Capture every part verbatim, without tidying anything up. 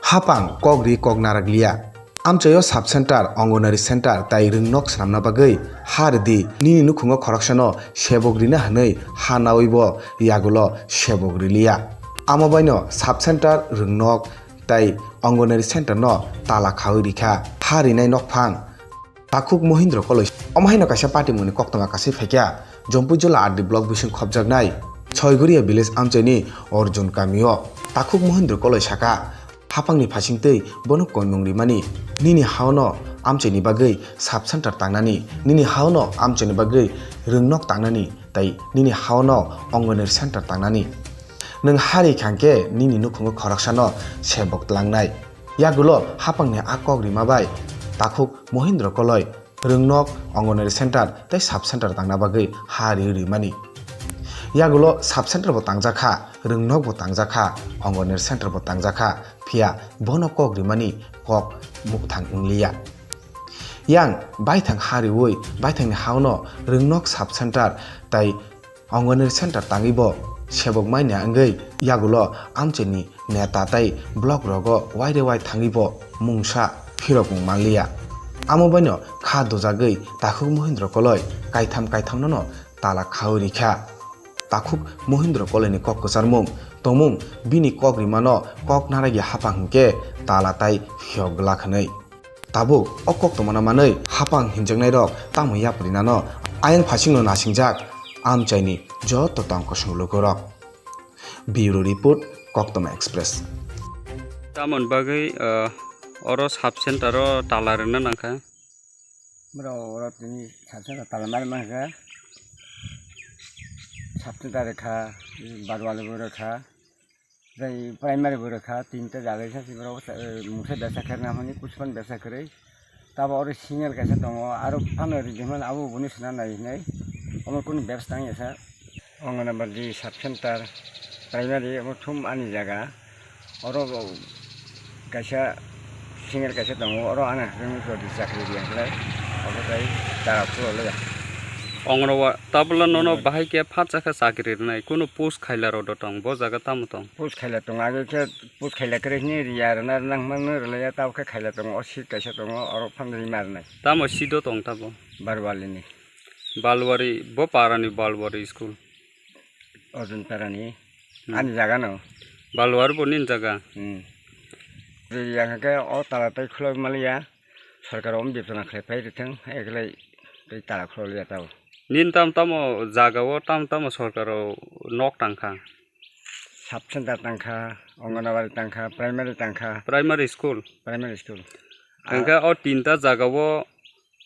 Hapang kok ri kok narak liya. Amchaio sub center, Anganwadi center tai rwngnok swnamna bagwi ha rwdi. Nini nukhungo khoroksano sebok rina hwnwi ha nawi bo yagulo sebok riliya. Amo baino sub center, rwngnok tai Anganwadi center no tala khawi rikha. Ha rinai nokphang. Takhuk Mohindra Koloi. Omo haino kaisa party mungni koktwma kasui phaikha, Jampui Jila R D block bising khopjaknai Soiguria village amchaini Arjun kamio. Takhuk Mohindra Koloi saka, hapangni phasingtwi bono koimung rimani, nini haono amchaini bagwi sub center tangnani, nini haono amchaini bagwi rwngnok tangnani, tai nini haono Anganwadi center tangnani. Nwng ha ri khangkhe nini nukhungo khoroksano sebok tlangnai. Yagulo hapangni a kok rima bai takhuk Mohindra Koloi rwngnok, Anganwadi center tei sub center tangna bagwi ha ri rimani. Yagulo sub center bo tangjakha, rwngnok bo tangjakha, Anganwadi center bo tangjakha, phiya bono kok rimani kok muthang wngliya. Yang baithang ha riwi baithangni haono rwngnok sub center tai Anganwadi center tangwi bo sebok manya wngwi yagulo amchaini neta tai block rogo waire wai thangwi bo mungsa phirokmung manliya. Amo baino kha dujagwi takhuk Mohindra Koloi kaitham kaitham nono tala khawi rikha. Takhuk Mohindra Koloini kok kwcharmung tongmung bini kok rimano kok naragi hapang hwnkhe tala tai phiyok glak hwnwi. Tabuk o koktwmano manwi hapang hinjaknairok tamo yapri nano ayang phasingno nasingjak amchaini joto tongkosong lukurok. Bureau Report, Koktwma Express. Tamoni bagwi, ah, oro sub center o tala rwna nangkha? Bro, oro tini sub center tala mari mankha. Sub center rwkha, Barwali bo rwkha. Tei primary bo rwkha, tinta jaga kisa si borok, eh, mungsa besa khe nang hwnwi, kuchukhan besa kwrwi. Tabo oro single kaisa tongo, aro phano rijak mano abo boni swnam nai hinwi. Omo kunu bebsa tang ya sa. Anganwadi sub center primary omo thum ani jaga. Oro kaisa single kaisa tongo, oro ano haphangni jodi chakri riya khlai, obo tei tara phuru loya. Ongno wa tabla nono Ongno. Bahai khe phatsa khe chakri rwnai, kunu post khaila rok do tong, bo jaga tamo tong? Post khaila tong, age khe post khaila kwrwi hwnwi riya rwna nang mano rwlaiya, tabo khe khaila tongo, o seat kaisa tongo, oro phano rima rwnai. Tamo seat o tong tabo? Barwali ni. Balwari, bo para ni Balwari school? Arjun para ni. Hmm. Ani jaga no. Balwari bo nini jaga? Hmm. Yang khe o tala tai khulok maliya, sorkar om bebsona khlai phai rithwng, eklai tei tala khulok liya tabo. Nini tam tamo jaga o tam tamo sorkar o nok tangkha? Sub center tangkha, Anganwadi tangkha, primary tangkha. Primary school? Primary school. Hwnkhe o tinta jaga o,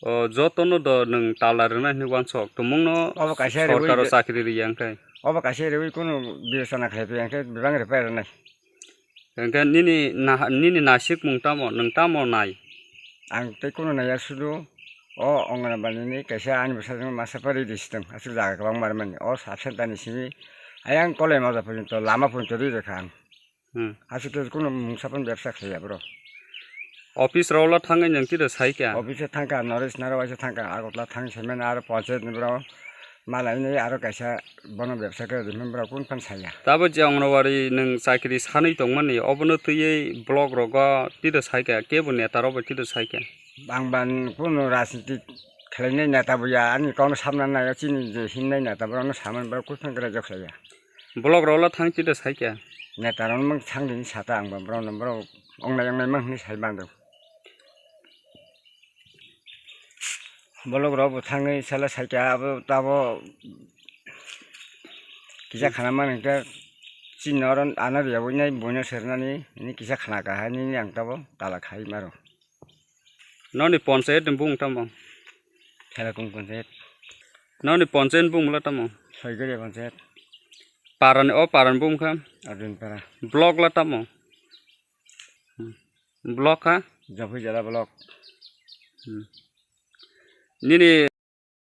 o, jotono do nwng tala rwna hinwi uansok. Tumungno obo kaisa sorkar o rwui chakri riya hwnkhe? Obo kaisa rwui kunu bebsona khlai phai hwnkhe bebak rwpai rwnai. Hwnkhe nini naha-, nini nasikmung tamo, nwng tamo nai? Ang tei kunu naiya, sudu o Anganwadi ni kaisa ani bwsajwk masa pari di sitwng, aswk jaga kwbangma rwmani. O sub center ni simi ayang kolai maja porjonto, lama porjonto ri rwkha ang. Hmm. Aswk tei kunu mungsa phano bebsa khlaiya bro. Office rok ulo thangwi nwng tito saikha? Office o thangkha, Noresh Naro waisa thangkha, Agartala thang saiman aro panchayat ni bro. Malaini aro kaisa bono bebsa khe rimani borok kunu phano saya. Tabo je Anganwadi nwng chakri sanwi tongmani, obono twiwi block rogo tito saikha, kebo neta rok bai tito saikha? Ang ban kunu rajniti khlainai neta bo ya, ani kokno samna nai, chini je hinnai neta borokno samani borok kunu phano graijak khlaiya. Block rok ulo thang tito saikha? Neta rok mang thang dini sata ang ban borokno, borok ongnai ongnai mang hinwi sai mando. Bolok rok bo thangwi sala saikha abo tabo kisa khana mani khe chini oro ano riya bo nai buino sernani hini kisa khana kahai nini ang tabo tala khai maro. Noni ponchayat ni bung tamo? Khelakung ponchayat. Noni ponchayat ni bung la tamo? Soigori ponchayat. Parani o parani bung kha? Arjun para. Block la tamo? Block ha? Jampui jala block. Hmm. Nini